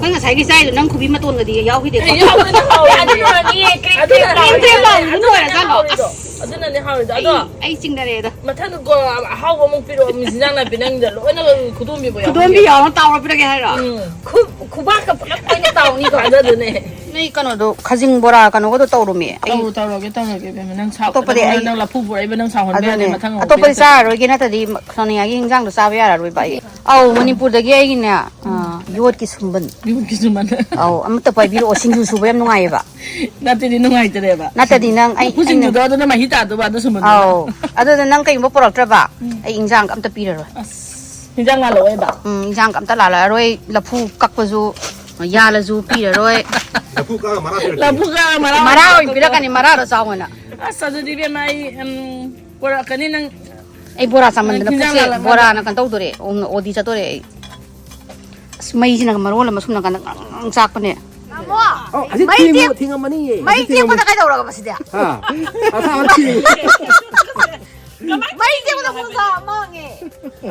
ꯑꯩꯈꯣꯏ ꯉꯁꯥꯏꯒꯤ ꯆꯥꯏꯗꯣ ꯅꯪ ꯈꯨꯕꯤ ꯃꯇꯣꯟꯒꯗꯤ ꯌꯥꯎꯈꯤꯗꯦꯀꯣ? ꯑꯦ, ꯌꯥꯎꯕꯅ ꯍꯥꯎꯋꯦ꯫ ꯑꯗꯨꯅ ꯍꯥꯎꯅꯤꯌꯦ, ꯀ꯭ꯔꯦꯝ ꯑꯗꯨꯅ ꯀ꯭ꯔꯦꯝ ꯍꯥꯎꯋꯦ꯫ ꯂꯥꯎꯕꯗꯨꯅ ꯑꯣꯏꯔꯖꯥꯠꯂꯣ? ꯑꯗꯨꯅ ꯍꯥꯎꯔꯤꯗꯣ, ꯑꯗꯨꯅꯅꯦ ꯍꯥꯎꯔꯤꯗꯣ꯫ ꯑꯗꯣ ꯑꯩ, ꯑꯩ ꯆꯤꯡꯅꯔꯦꯗ꯫ ꯃꯊꯪꯗ ꯀꯣ-, ꯑꯍꯥꯎꯕ ꯑꯃꯨꯛ ꯄꯤꯔꯛꯑꯣ, ꯃꯤꯁ ꯏꯟꯖꯥꯡ ꯅꯥꯄꯤ ꯅꯪꯗ ꯂꯣꯏꯅ ꯈꯨꯗꯣꯝꯕꯤꯕ ꯌꯥꯎꯍꯟꯒꯦ꯫ ꯈꯨꯗꯣꯝꯕꯤ ꯌꯥꯎꯅ ꯇꯥꯎꯔ ꯄꯤꯔꯛꯀꯦ ꯍꯥꯏꯔꯣ? ꯎꯝ꯫ ꯈꯨ-, ꯈꯨꯕꯥꯛꯀ ꯄꯨꯂꯞ ꯂꯣꯏꯅ ꯇꯥꯎꯅꯤꯀꯣ꯫ ꯑꯗꯨꯗꯨꯅꯦ꯫ ꯅꯣꯏ ꯀꯩꯅꯣꯗꯣ, ꯈꯖꯤꯡ ꯕꯣꯔꯥ ꯀꯩꯅꯣꯒꯗꯣ ꯇꯧꯔꯨꯃꯤ꯫ ꯑꯩ ꯇꯧꯔꯨ, ꯇꯧꯔꯒꯦ, ꯇꯧꯔꯒꯦ, ꯏꯕꯦꯝꯃ꯫ ꯅꯪ ꯁꯥꯎ-, ꯑꯇꯣꯞꯄꯗꯤ ꯑꯩ ꯅꯪ ꯂꯐꯨ ꯄꯨꯔꯛꯏꯕ, ꯅꯪ ꯁꯥꯎꯍꯟꯕ ꯌꯥꯗꯦ, ꯑꯗꯨꯅꯦ꯫ ꯃꯊꯪ ꯑꯃꯨꯛ ꯑꯇꯣꯞꯄꯗꯤ ꯄꯤꯔꯛꯀꯦ꯫ ꯆꯥꯔꯔꯣꯏꯒꯦ, ꯅꯠꯇ꯭ꯔꯗꯤ ꯁꯣꯅꯤꯌꯥꯒꯤ ꯍꯤꯟꯖꯥꯡꯗꯣ ꯆꯥꯕ ꯌꯥꯔꯔꯣꯏꯕ ꯑꯩ꯫ ꯑꯧ, ꯃꯅꯤꯄꯨꯔꯗꯒꯤ ꯑꯩꯒꯤꯅꯦ, ꯑ, ꯌꯣꯠꯀꯤ ꯁꯨꯝꯕꯟ꯫ ꯌꯣꯠꯀꯤ ꯁꯨꯝꯕꯟ꯫ ꯑꯧ, ꯑꯃꯠꯇ ꯄꯥꯏꯕꯤꯔꯛꯑꯣ, ꯁꯤꯡꯖꯨ ꯁꯨꯕ ꯌꯥꯝ ꯅꯨꯡꯉꯥꯏꯌꯦꯕ꯫ ꯅꯠꯇ꯭ꯔꯗꯤ ꯅꯨꯡꯉꯥꯏꯇ꯭ꯔꯦꯕ꯫ ꯅꯠꯇ꯭ꯔꯗꯤ ꯅꯪ ꯑꯩ, ꯂꯐꯨ ꯁꯤꯡꯖꯨꯗꯣ ꯑꯩꯅ ꯑꯗꯨꯅ ꯃꯍꯤ ꯇꯥꯗꯧꯕ, ꯑꯗꯨ ꯁꯨꯝꯕꯟꯗꯨꯅ꯫ ꯑꯧ, ꯑꯗꯨꯅ ꯅꯪ ꯀꯩꯒꯨꯝꯕ ꯄꯨꯔꯛꯇ꯭ꯔꯕ, ꯎꯝ꯫ ꯑꯩ ꯏꯟꯖꯥꯡꯒ ꯑꯝꯇ ꯄꯤꯔꯔꯣꯏ꯫ ꯑꯁ, ꯍꯤꯟꯖꯥꯡ ꯂꯥꯜꯂꯛꯑꯣꯏꯕ? ꯎꯝ, ꯏꯟꯖꯥꯡꯒ ꯑꯝꯇ ꯂꯥꯜꯂꯛꯑꯔꯣꯏ, ꯂꯐꯨ ꯀꯛꯄꯁꯨ, ꯌꯥꯜꯂꯁꯨ ꯄꯤꯔꯔꯣꯏ꯫ ꯂꯐꯨ ꯀꯛꯑꯒ ꯃꯔꯥ ꯄꯤꯔꯛꯀꯦ꯫ ꯂꯐꯨ ꯀꯛꯑꯒ ꯃꯔꯥ ꯃꯔꯥ ꯑꯣꯏꯅ ꯄꯤꯔꯛꯀꯅꯤ, ꯃꯔꯥꯗꯣ ꯆꯥꯎ ꯑꯣꯏꯅ꯫ ꯑꯁ, ꯑꯗꯨꯗꯤ ꯏꯕꯦꯝꯃ, ꯑꯩ, ꯎꯝ, ꯄꯨꯔꯛꯀꯅꯤ ꯅꯪ꯫ ꯑꯩ ꯕꯣꯔꯥ ꯆꯥꯃꯟꯗꯅ ꯅꯪ ꯍꯤꯟꯖꯥꯡ ꯄꯨꯛꯁꯦ ꯂꯥꯜꯂꯛꯑꯣꯏꯕ? ꯕꯣꯔꯥꯅ ꯀꯩꯅꯣ ꯇꯧꯗꯣꯔꯦ, ꯎꯝ, ꯑꯣꯗꯤ ꯆꯠꯇꯣꯔꯦ ꯑꯩ꯫ ꯑꯁ, ꯃꯩꯁꯤꯅ ꯃꯔꯣꯜ ꯑꯃ ꯁꯣꯝ ꯅꯥꯀꯟꯗ ꯉꯪ ꯉꯪ ꯆꯥꯛꯄꯅꯦ꯫ ꯑꯧ, ꯑꯁꯤ ꯃꯩ ꯊꯦꯡꯉꯨ-, ꯇꯦꯛ-, ꯊꯦꯡꯉꯝꯃꯅꯤꯌꯦ꯫ ꯃꯩ ꯑꯁꯤ ꯊꯦꯡꯉꯝꯃꯅꯤ꯫ ꯇꯦꯛꯄꯗ ꯀꯩꯗꯧꯔꯒ ꯁꯤꯗꯤ? ꯍꯥ? ꯑꯁꯥ, ꯑꯁꯤ ꯃꯩ ꯇꯦꯛꯄꯗ ꯄꯨꯡ ꯀꯌꯥ ꯃꯥꯡꯉꯦ?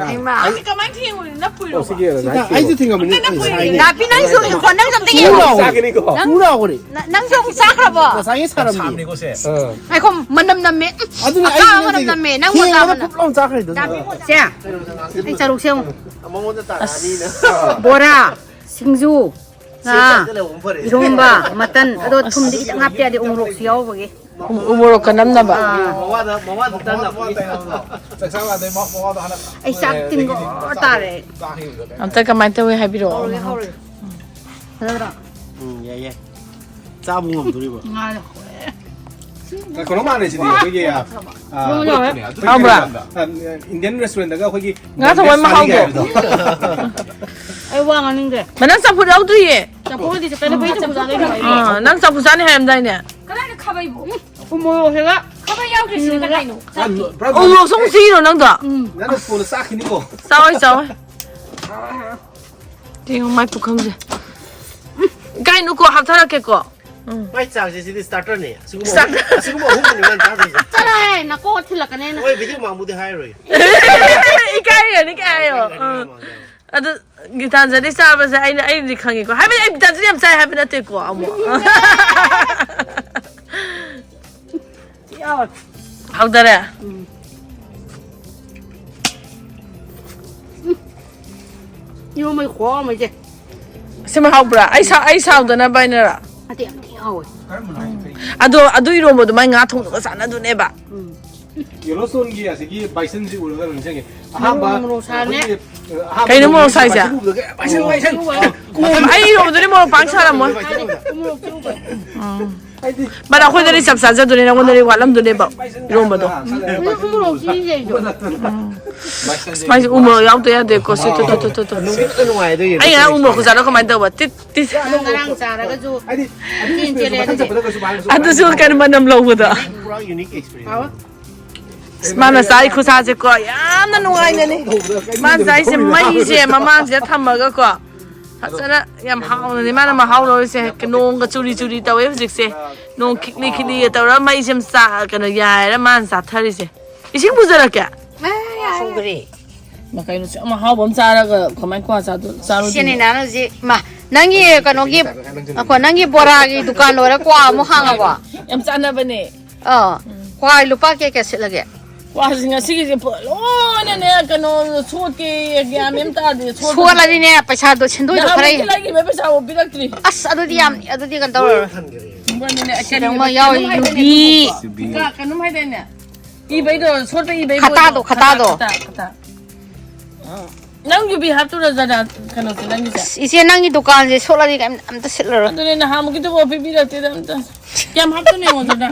ꯍꯩꯃꯥ꯫ ꯑꯁꯤ ꯀꯃꯥꯏꯅ ꯊꯦꯡꯉꯨꯔꯤꯅꯣ? ꯅꯞꯄꯨꯔꯤꯔꯣ? ꯑꯣ, ꯁꯤꯒꯤ ꯁꯤꯗ ꯉꯁꯥꯏ ꯑꯩꯁꯨ ꯊꯦꯡꯉꯝꯃꯅꯤ꯫ ꯑꯝꯇ ꯅꯞꯄꯨꯔꯤꯅꯦ꯫ ꯉꯁꯥꯏꯅꯦ꯫ ꯅꯥꯄꯤ, ꯅꯪꯁꯨ ꯏꯪꯈꯣꯜ ꯅꯪꯁꯨ ꯑꯝꯇ ꯌꯦꯡꯉꯣ꯫ ꯆꯥꯒꯅꯤꯀꯣ꯫ ꯅꯪ ꯆꯨꯔꯥꯎꯈ꯭ꯔꯦ꯫ ꯅ-, ꯅꯪꯁꯨ ꯑꯃꯨꯛ ꯆꯥꯈ꯭ꯔꯕꯣ? ꯉꯁꯥꯏꯒꯤ ꯁꯥꯔꯝꯃꯤ꯫ ꯁꯥꯕꯅꯤꯀꯣ ꯁꯦ꯫ ꯑꯥ꯫ ꯉꯥꯏꯈꯣ, ꯃꯅꯝ ꯅꯝꯃꯦ꯫ ꯎꯝ, ꯑꯗꯨꯅꯦ ꯑꯀꯥꯕ ꯑꯩꯅ ꯃꯅꯝ ꯍꯥꯏꯁꯦ꯫ ꯅꯝꯃꯦ꯫ ꯅꯪ ꯊꯦꯡꯉꯒ ꯃꯆꯥ ꯃꯅꯝ꯫ ꯐꯨꯞ ꯂꯥꯎꯅ ꯆꯥꯈ꯭ꯔꯤꯗꯨꯅꯦ꯫ ꯁꯦ, ꯑꯩ ꯆꯔꯨꯛꯁꯦ ꯑꯃꯨꯛ꯫ ꯃꯉꯣꯟꯗ ꯇꯥꯔꯛꯑꯅꯤꯅ꯫ ꯑꯁ, ꯕꯣꯔꯥ, ꯁꯤꯡꯖꯨ, ꯉꯥ, ꯏꯔꯣꯝꯕ, ꯃꯇꯟ, ꯑꯗꯣ ꯊꯨꯝꯗꯤ ꯈꯤꯇꯪ ꯍꯥꯞꯇ ꯌꯥꯗꯦ, ꯎꯃꯣꯔꯣꯛꯁꯨ ꯌꯥꯎꯕꯒꯤ꯫ ꯎ-, ꯎꯃꯣꯔꯣꯛꯀ ꯅꯝꯅꯕ꯫ ꯑꯥ꯫ ꯃꯋꯥꯗ, ꯃꯋꯥꯗ ꯇꯟꯅ꯫ ꯑꯩ ꯆꯥꯛ ꯇꯤꯟꯒꯣ ꯇꯥꯔꯦ꯫ ꯑꯝꯇ ꯀꯃꯥꯏꯅ ꯇꯧꯋꯤ ꯍꯥꯏꯕꯤꯔꯛꯑꯣ꯫ ꯍꯧꯔꯒꯦ, ꯍꯧꯔꯒꯦ꯫ ꯐꯖꯗ꯭ꯔꯣ? ꯎꯝ, ꯌꯥꯏ, ꯌꯥꯏ꯫ ꯆꯥꯕ ꯉꯝꯗꯣꯔꯤꯕ꯫ ꯉꯥꯏꯈꯣ꯫ ꯀꯩꯅꯣ ꯃꯥꯜꯂꯦ ꯁꯤꯗꯤ, ꯑꯩꯈꯣꯏꯒꯤ, ꯑ, ꯑ, ꯌꯥꯎꯋꯦ꯫ ꯑꯩꯈꯣꯏꯒꯤ ꯍꯥꯎꯕ꯭ꯔꯥ? ꯑ, Indian restaurant ꯗꯒ ꯑꯩꯈꯣꯏꯒꯤ ꯉꯥ ꯊꯣꯡꯕꯩ ꯃꯍꯥꯎꯗꯣ꯫ ꯑꯩ ꯋꯥ ꯉꯥꯡꯅꯤꯡꯗ꯭ꯔꯦ꯫ ꯃ, ꯅꯪ ꯆꯝꯐꯨꯠ ꯌꯥꯎꯗ꯭ꯔꯤꯌꯦ꯫ ꯆꯝꯐꯨꯠ ꯍꯣꯏꯗꯤ ꯆꯠꯀꯅꯤ, ꯐꯩ ꯆꯝꯐꯨꯠ ꯆꯥꯅꯤꯡꯗ꯭ꯔꯣ ꯑꯩ? ꯑꯥ, ꯅꯪ ꯆꯝꯐꯨꯠ ꯆꯥꯅꯤ ꯍꯥꯏꯔꯝꯗꯥꯏꯅꯦ? ꯀꯗꯥꯏꯗ ꯈꯥꯕꯩꯕꯨ? ꯎꯝ, ꯎ ꯃꯣꯔꯣꯛꯁꯤꯒ꯫ ꯈꯥꯕꯩ ꯌꯥꯎꯗ꯭ꯔꯤ ꯁꯤꯗ ꯀꯗꯥꯏꯅꯣ? ꯆꯥꯛꯇꯤ? ꯄꯨꯔꯥ ꯎ ꯃꯣꯔꯣꯛꯁꯨ ꯑꯃꯨꯛ ꯆꯤꯛꯏꯔꯣ ꯅꯪꯗꯣ? ꯎꯝ꯫ ꯅꯪꯅ ꯀꯣꯟꯅ ꯆꯥꯈꯤꯅꯤꯀꯣ꯫ ꯆꯥꯎꯋꯦ, ꯆꯥꯎꯋꯦ꯫ ꯌꯦꯡꯉꯣ ꯃꯥꯏ ꯄꯨꯈꯝꯁꯦ꯫ ꯀꯥꯏꯅꯨꯀꯣ, ꯍꯥꯞꯊꯔꯛꯀꯦꯀꯣ꯫ ꯎꯝ꯫ ꯃꯥꯏ ꯆꯥꯛꯁꯦ ꯁꯤꯗꯤ starter ꯅꯦ꯫ ꯑꯁꯤꯒꯨꯝꯕ ꯑꯍꯨꯝ, starter꯫ ꯑꯁꯤꯒꯨꯝꯕ ꯑꯍꯨꯝꯕꯅꯤ ꯃꯥꯅ ꯆꯥꯗꯣꯏꯁꯦ꯫ ꯆꯠꯂꯣꯍꯦ, ꯅꯀꯣꯛ ꯊꯤꯜꯂꯛꯀꯅꯤ ꯑꯩꯅ꯫ ꯍꯣꯏ, video ꯃꯥꯡꯕꯨꯗꯤ ꯍꯥꯏꯔꯣꯏ꯫ ꯏꯀꯥꯏꯔꯅꯤ ꯀꯥꯏꯌꯣ꯫ ꯏꯀꯥꯏꯔꯅꯤ ꯎꯝ꯫ ꯃꯥꯡꯕ ꯌꯥꯔꯣꯏ꯫ ꯑꯗꯨ ꯒꯤꯇꯥꯟꯖꯂꯤ ꯆꯥꯕꯁꯦ ꯑꯩꯅ, ꯑꯩꯅꯗꯤ ꯈꯪꯉꯤꯀꯣ꯫ ꯍꯥꯏꯕꯗꯤ ꯑꯩ ꯒꯤꯇꯥꯟꯖꯂꯤ ꯌꯥꯝ ꯆꯥꯏ ꯍꯥꯏꯕ ꯅꯠꯇꯦꯀꯣ ꯑꯃꯨꯛ꯫ ꯍꯥꯎꯗꯔꯦ? ꯎꯝ꯫ ꯎꯝ꯫ ꯏꯔꯣꯟꯕꯩ ꯈꯨꯍꯥꯎ ꯑꯃ ꯏꯆꯦ꯫ ꯁꯤꯃ ꯍꯥꯎꯕ꯭ꯔꯥ? ꯑꯩ ꯁꯥ-, ꯑꯩ ꯁꯥꯎꯗꯅꯕ ꯍꯥꯏꯅꯔ? ꯅꯠꯇꯦ, ꯌꯥꯝ ꯊꯤ ꯍꯥꯎꯋꯦ꯫ ꯑꯗꯣ ꯑꯗꯨ ꯏꯔꯣꯝꯕꯗꯣ ꯃꯥꯏ ꯉꯥ ꯊꯣꯡꯕꯒ ꯆꯥꯟꯅꯗꯨꯅꯦꯕ꯫ ꯎꯝ꯫ ꯌꯦꯂꯣꯁꯇꯣꯟꯒꯤ ꯑꯁꯤꯒꯤ ꯕꯥꯏꯁꯟꯁꯤ ꯎꯔꯒ ꯅꯤꯡꯁꯤꯡꯉꯦ꯫ ꯑꯍꯥꯟꯕ ꯃꯣꯔꯣꯛ ꯁꯥꯅꯦ꯫ ꯑꯩꯈꯣꯏꯒꯤ, ꯑ, ꯑꯍꯥꯟꯕ ꯀꯩꯅꯣ ꯃꯣꯔꯣꯛ ꯁꯥꯏꯁꯦ? ꯕꯥꯏꯁꯟ ꯎꯕꯗꯒ, "ꯕꯥꯏꯁꯟ, ꯕꯥꯏꯁꯟ!" ꯑꯩ ꯏꯔꯣꯝꯕꯗꯨꯗꯤ ꯃꯣꯔꯣꯛ ꯄꯥꯡ ꯁꯥꯔꯝꯃꯣꯏ꯫ ꯍꯥꯏꯗꯤ ꯕꯠ ꯑꯩꯈꯣꯏꯗꯗꯤ ꯆꯞ ꯆꯥꯖꯗꯣꯏꯅꯦ, ꯅꯪꯉꯣꯟꯗꯗꯤ ꯋꯥꯠꯂꯝꯗꯣꯏꯅꯦꯕ ꯏꯔꯣꯝꯕꯗꯣ꯫ ꯎꯝ, ꯎꯃꯣꯔꯣꯛ ꯆꯤꯅꯤ ꯂꯩꯗꯣ꯫ ꯃꯥꯏꯁꯦ ꯎꯃꯣꯔꯣꯛ ꯌꯥꯎꯗ ꯌꯥꯗꯦꯀꯣ꯫ ꯁꯤ ꯇꯨ, ꯇꯨ, ꯇꯨ, ꯇꯨ, ꯇꯨ꯫ ꯅꯨꯡꯉꯥꯏꯗꯣꯏ ꯑꯩ ꯉꯔꯥꯡ ꯎꯃꯣꯔꯣꯛ ꯈꯨꯆꯥꯗꯣ ꯀꯃꯥꯏꯅ ꯇꯧꯕ? ꯇꯤꯠ ꯇꯤꯠ꯫ ꯅꯪ ꯉꯔꯥꯡ ꯆꯥꯔꯒꯁꯨ ꯍꯥꯏꯗꯤ ꯆꯦꯟ ꯆꯦꯜꯂꯦ ꯑꯗꯨꯗꯤ꯫ ꯑꯗꯨꯁꯨ ꯀꯩꯅꯣ ꯃꯅꯝ ꯂꯧꯕꯗꯣ꯫ ꯄꯨꯔꯥ ꯌꯨꯅꯤꯛ ꯑꯦꯛꯁꯄꯤꯔꯤꯌꯦꯟꯁ꯫ ꯍꯥꯎꯋꯦ꯫ ꯑꯁ, ꯃꯥꯅ ꯆꯥꯔꯤ ꯈꯨꯠꯁꯥꯁꯦꯀꯣ ꯌꯥꯝꯅ ꯅꯨꯡꯉꯥꯏꯅꯅꯤ꯫ ꯃꯥꯅ ꯆꯥꯔꯤꯁꯦ ꯃꯩꯁꯦ ꯃꯃꯥꯡꯁꯤꯗ ꯊꯝꯃꯒꯀꯣ ꯐꯖꯅ ꯌꯥꯝ ꯍꯥꯎꯅꯅꯤ ꯃꯥꯅ ꯃꯍꯥꯎ ꯂꯧꯔꯤꯁꯦ꯫ ꯅꯣꯡꯒ ꯆꯨꯔꯤ ꯆꯨꯔꯤ ꯇꯧꯋꯦ ꯍꯧꯖꯤꯛꯁꯦ꯫ ꯅꯣꯡ ꯈꯤꯛꯂꯤ ꯈꯤꯛꯂꯤꯒ ꯇꯧꯔ ꯃꯩꯁꯦ ꯌꯥꯝ ꯆꯥ ꯀꯩꯅꯣ ꯌꯥꯏꯔ ꯃꯥꯅ ꯆꯥꯊꯔꯤꯁꯦ꯫ ꯏꯁꯤꯡ ꯄꯨꯖꯔꯛꯀꯦ꯫ ꯁꯨꯈ꯭ꯔꯦ꯫ ꯃꯈꯩꯅꯣꯁꯦ ꯌꯥꯝ ꯍꯥꯎꯕ ꯑꯃ ꯆꯥꯔꯒ ꯀꯃꯥꯏꯅ ꯀ꯭ꯋꯥ ꯆꯥꯗꯣꯏ? ꯁꯤꯅꯤ ꯅꯍꯥꯟ ꯍꯧꯖꯤꯛ ꯃꯥ ꯅꯪꯒꯤ ꯀꯩꯅꯣꯒꯤ ꯑꯩꯈꯣꯏ ꯅꯪꯒꯤ ꯕꯣꯔꯥꯒꯤ ꯗꯨꯀꯥꯟ ꯂꯣꯏꯔ ꯀ꯭ꯋꯥ ꯑꯃꯨꯛ ꯍꯥꯡꯉꯕꯣ? ꯌꯥꯝ ꯆꯥꯟꯅꯕꯅꯦ꯫ ꯑꯥ꯫ ꯀ꯭ꯋꯥ ꯂꯨꯄꯥ ꯀꯌꯥ ꯀꯌꯥ ꯁꯤꯠꯂꯒꯦ? ꯀ꯭ꯋꯥꯁꯦ ꯉꯁꯤꯒꯤꯁꯦ ꯄꯨꯔꯥ ꯂꯣꯏꯅꯅꯦ ꯀꯩꯅꯣ ꯁꯣꯠꯀꯦ ꯒ꯭ꯌꯥꯟ ꯃꯦꯟ ꯇꯥꯗꯦ꯫ ꯁꯣꯠꯄꯁꯦ꯫ ꯁꯣꯠꯂꯗꯤꯅꯦ ꯄꯩꯁꯥꯗꯣ ꯁꯦꯟꯗꯣꯏꯗꯣ ꯈꯔ ꯅꯍꯥꯟꯃꯨꯛꯀꯤ ꯂꯩꯈꯤꯕ ꯄꯩꯁꯥꯐꯥꯎ ꯄꯤꯔꯛꯇ꯭ꯔꯤ꯫ ꯑꯁ ꯑꯗꯨꯗꯤ ꯌꯥꯝ ꯑꯗꯨꯗꯤ ꯀꯩꯅꯣ ꯇꯧꯔꯔꯣꯏ꯫ ꯃꯣꯏꯅꯅꯦ ꯁꯤꯗ ꯑꯃ ꯌꯥꯎꯔꯤ, ꯌꯨꯕꯤ꯫ ꯀꯩꯅꯣꯝ ꯍꯥꯏꯗꯥꯏꯅꯦ? ꯏꯕꯩꯗꯣ, ꯁꯣꯠꯄ ꯏꯕꯩ ꯈꯇꯥꯗꯣ, ꯕꯣꯏꯗꯣ꯫ ꯈꯇꯥꯗꯣ꯫ ꯈꯇꯥ, ꯈꯇꯥ꯫ ꯅꯪ ꯌꯨꯕꯤ ꯍꯥꯞꯇꯨꯔ ꯖꯅꯥ ꯀꯩꯅꯣꯁꯦ ꯅꯪꯒꯤꯁꯦ? ꯑꯁ, ꯏꯆꯦ ꯅꯪꯒꯤ ꯗꯨꯀꯥꯟꯁꯦ ꯁꯣꯠꯂꯗꯤ ꯀꯩꯝ ꯑꯝꯇ ꯁꯤꯠꯂꯔꯣꯏ꯫ ꯑꯗꯨꯅꯦ ꯅꯍꯥꯟꯃꯨꯛꯀꯤꯗꯨꯕꯨ ꯄꯤꯕꯤꯔꯛꯇꯦꯗ ꯑꯝꯇ꯫ ꯀꯌꯥꯝ ꯍꯥꯞꯇꯣꯏꯅꯣ ꯌꯦꯡꯉꯣ ꯖꯅꯥ꯫